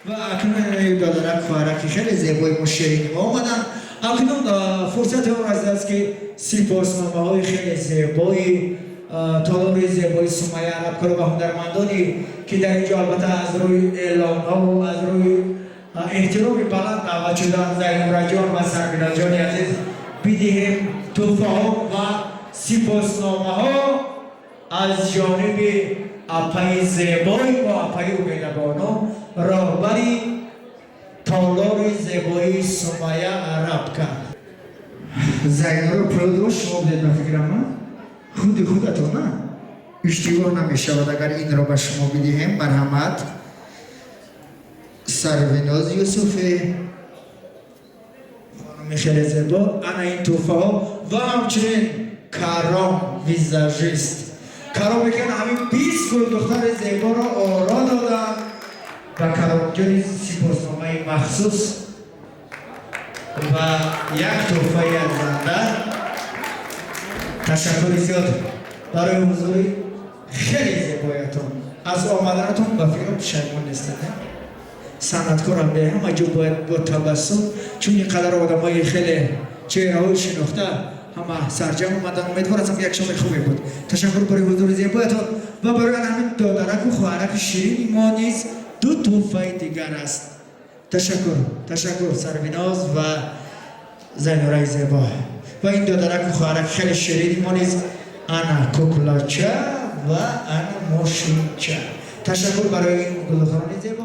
Ва акнун додарак, хоҳараки хеле зебои мо, ширини мо омаданд. Акнун фурсати он расидааст, ки сипосномаҳои хеле зебои толори зебои Сумайя Арабкаро ба ҳунармандоне, ки дар инҷо албатта аз рӯи эълонҳову аз рӯи эҳтироми баланд даъват шуданд, Зайнураҷон ва Сарбиноҷони азиз, бидиҳем. Тӯҳфаҳо ва сипосномаҳо аз ҷониби апаи зебои мо, апаи Умедабону, роҳбари толори зебоии Сумая Арабка. Зайнуро пулдо шумо бидед, ба фикрам, худи худатон на иштибоҳ намешавад, агар инро ба шумо бидиҳем. Марҳамат, Сарвиноз Юсуфе, хонуми хеле зебо, ана ин тӯҳфаҳо ва ҳамчунин Каром визажист, Каром ки ҳамин 20 гулдухтари зеборо оро доданд, ба Каромҷони сипосномаи махсус ва як тӯҳфаи арзанда. Ташаккури зиёд барои ҳузури хеле зебоятон. Аз омаданатон, ба фикрам, пушаймон нестед. Санъаткорам бе ҳама ҷо бояд бо табассум, чун ин қадар одамои хеле чеҳраҳои шинохта ҳама сарҷам омадан. Умедвор ҳастам, ки як шоми хубе буд. Ташаккур барои ҳузури зебоятон ва барои ҳамин додараку хоҳараки ширини мо низ ду тӯҳфаи дигар аст. Ташаккур, ташаккур, Сарвиноз ва Зайнураи зебо. Ва ин додараку хоҳараки хеле ширини мо низ ана куклача ва ана мошинча. Ташаккур барои ин гулдухтарони зебо.